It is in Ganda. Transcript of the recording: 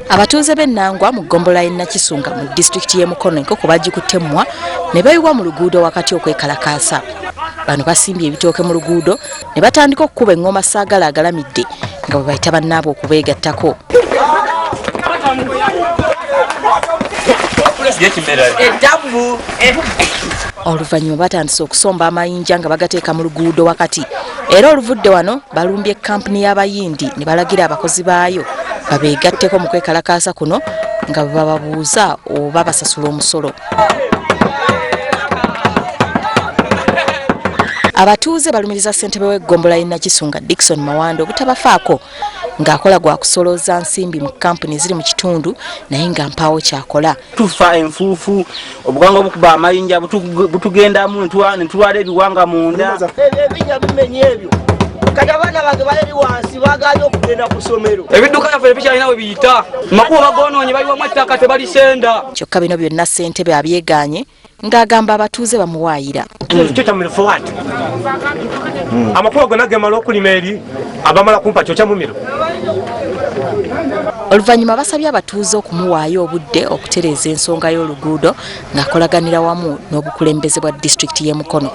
Abatuuze b'e Nangwa mu ggombolola y'e Nakisunga mu disitulikiti y'e Mukono enkoko bagikutte mmwa ne bayiwa mu luguudo wakati okwekalakaasa. Bano basimbye ebitooke mu luguudo ne batandika okukuba eŋŋoma saagala agalamidde nga bwe bayita bannaabwe okubeegattako. Oluvannyuma batandise okusomba amayinja nga bagateeka mu luguudo wakati era oluvudde wano balumbye kampuni y'abayindi ne balagira abakozi baayo babeegatteko mu kwekalakaasa kuno nga bwe bababuuza oba basasula omusolo. Abatuuze balumiriza ssentebe w'eggombolola y'e Nakisunga Dickson Mawanda obutabafaako ng'akola gwa kusolooza nsimbi mu kkampuni eziri mu kitundu naye nga mpaawo kyakola. Tufa enfuufu, obuganga obukuba amayinja butugendamu netulwala ebiwanga munda. Ebyo ebinya bimenya ebyo kati abaana bange bali wansi bagaanye okugenda ku ssomero. Ebidduka byaffe tebikyalina we biyita, amakubo bagoonoonye, bayiwamu ettaka tebalisenda. Kyokka bino byonna ssentebe abyegaanye ng'agamba abatuuze bamuwaayira. Amakubo gonna gemala okulima eri abamala kumpa kyokya mumiro. Oluvannyuma basabye abatuuze okumuwaayo obudde okutereeza ensonga y'oluguudo ng'akolaganira wamu n'obukulembeze bwa disitulikiti y'e Mukono.